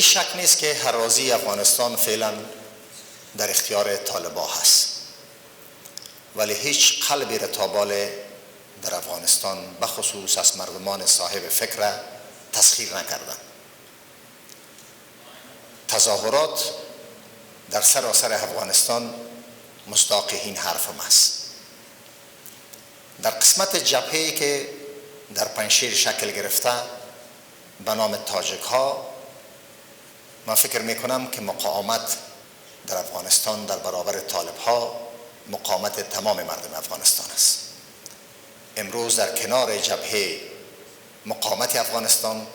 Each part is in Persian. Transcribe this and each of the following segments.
شک نیست که اراضی افغانستان فعلا در اختیار طالبا هست، ولی هیچ قلبی را تا بال در افغانستان بخصوص از مردمان صاحب فکر تسخیر نکردن. تظاهرات در سراسر افغانستان مصداق این حرفم است. در قسمت جبهه‌ای که در پنجشیر شکل گرفته به نام تاجک ها، من فکر میکنم که مقاومت در افغانستان در برابر طالب ها مقاومت تمام مردم افغانستان است. امروز در کنار جبهه مقاومت افغانستان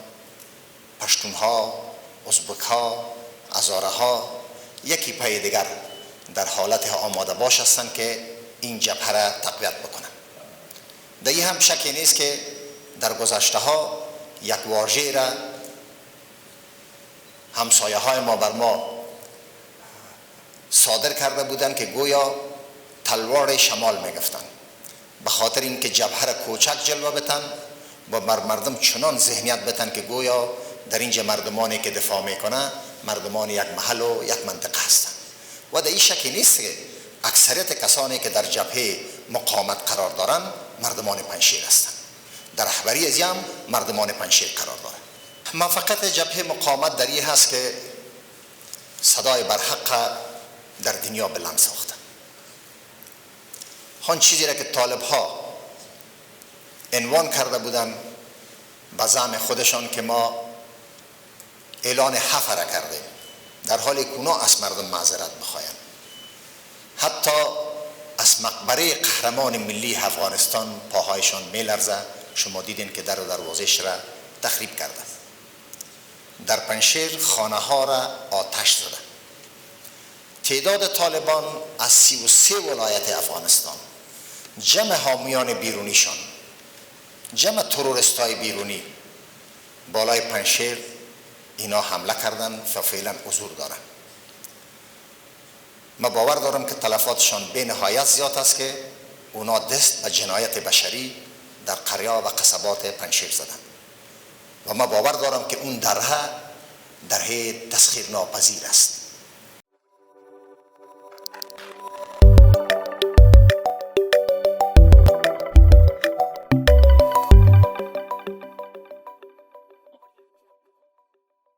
پشتون ها، ازبک ها، هزاره ها یکی پای دیگر در حالت آماده باش هستند که این جبهه را تقویت بکنند. در این هم شکی نیست که در گذشته ها یک واژه را همسایه های ما بر ما صادر کرده بودند که گویا تلوار شمال میگفتند، به خاطر اینکه جبهه را کوچک جلوه بتن و بر مردم چنان ذهنیت بتن که گویا در اینجا مردمانی که دفاع میکنه مردمان یک محل و یک منطقه هستند. و در این شکی نیست که اکثریت کسانی که در جبهه مقاومت قرار دارند مردمان پنجشیر هستند. در رهبری از هم مردمان پنجشیر قرار دارند. موفقیت جبهه مقاومت در این هست که صدای برحق در دنیا بلند ساخته. آن چیزی را که طالب ها عنوان کرده بودن به زعم خودشان که ما اعلان حفره را کردیم، در حالی که اونا از مردم معذرت بخواین، حتی از مقبره قهرمان ملی افغانستان پاهایشان میلرزه. شما دیدین که در و دروازش را تخریب کرده، در پنجشیر خانه ها را آتش زده. تعداد طالبان از 33 ولایت افغانستان، جمع حامیان بیرونیشان، جمع تروریست های بیرونی بالای پنجشیر اینا حمله کردن و فعلا حضور دارن. ما باور دارم که تلفاتشان به نهایت زیاد است که اونا دست به جنایت بشری در قریه و قصبات پنجشیر زدن و ما باور دارم که اون درهه تسخیر ناپذیر است.